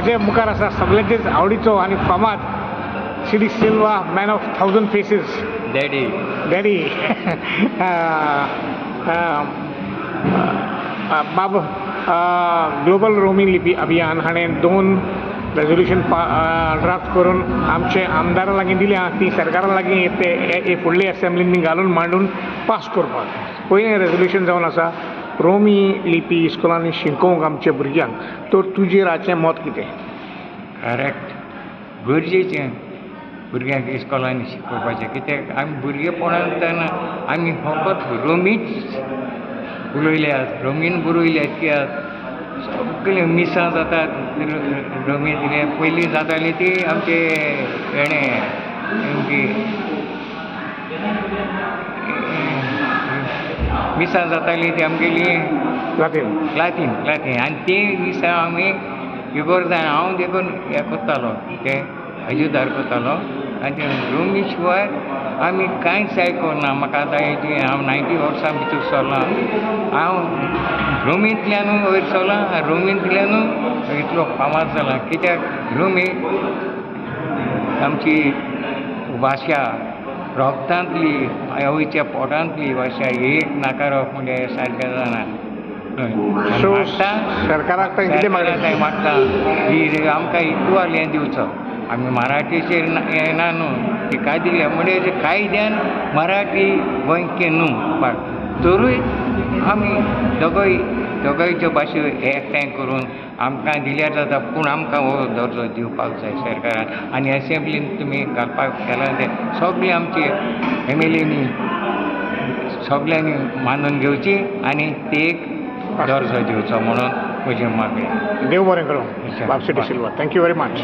म्हजे मुखार आसा सगल्यांचेच आवडीचो आनी फामाद C D Silva, man of thousand faces. Daddy. Daddy बाब, ग्लोबल रोमी लिपी अभियान हाणें दोन रेजोल्युशन ड्राफ्ट करून आमचे आमदारा लागीं दिल्या. ती सरकारा लागीं ते फुडले एसेंब्लींनी घालून मांडून पास करपाक. पयलें रेजोल्युशन जावन आसा रोमी लिपी इस्कोलांनी शिकोवंक आमच्या भुरग्यांक. तर तुजेर हाचें मत कितें? करेक्ट, गरजेचें भुरग्यांक इस्कोलांनी शिकोवपाचें. कित्याक आमी भुरगेपणांतल्यान आमी फकत रोमीच उलयल्यात, रोमीन बरयल्यात. कित्याक सगळीं मिसां जातात रोमीन. पयलीं जाताली ती आमचे हेणें, आमची मिसां जाताली ती आमगेली लातीन. लातीन, लातीन. आनी ती मिसां आमी इगोर्जान हांव देखून हें करतालो, ते अजुदार करतालो. आनी रोमी शिवाय आमी कांयच आयकोना. म्हाका आतां हेजी हांव 90 वर्सां भितर सरलां. हांव रोमींतल्यानूय वयर सरलां, रोमींतल्यानूय इतलो फामाद जाला. कित्याक रोमी आमची भाशा, रोगतांतली, आवयच्या पोटांतली भाशा. एक नाकारप म्हणजे सारकें जायना. सो सरकाराक कितें मागणें? मागता ही आमकां इक्वल हें दिवचो. आमी मराठीचेर येना न्हू, ती काय दिल्या म्हणजे कायद्यान मराठी गोंयचे न्हू, तरूय आमी दोगोय दोगांयच्यो भाशो एकठांय करून आमकां दिल्यार जाता. पूण आमकां हो दर्जो दिवपाक जाय सरकारान. आनी एसेंब्लीन तुमी घालपाक केलां तें सगळें आमचे एम एल एनी सगळ्यांनी मानून घेवची आनी ते एक दर्जो दिवचो म्हणून म्हजें मागणें. देव बरें करूं बाब C D Silva. Thank you very much.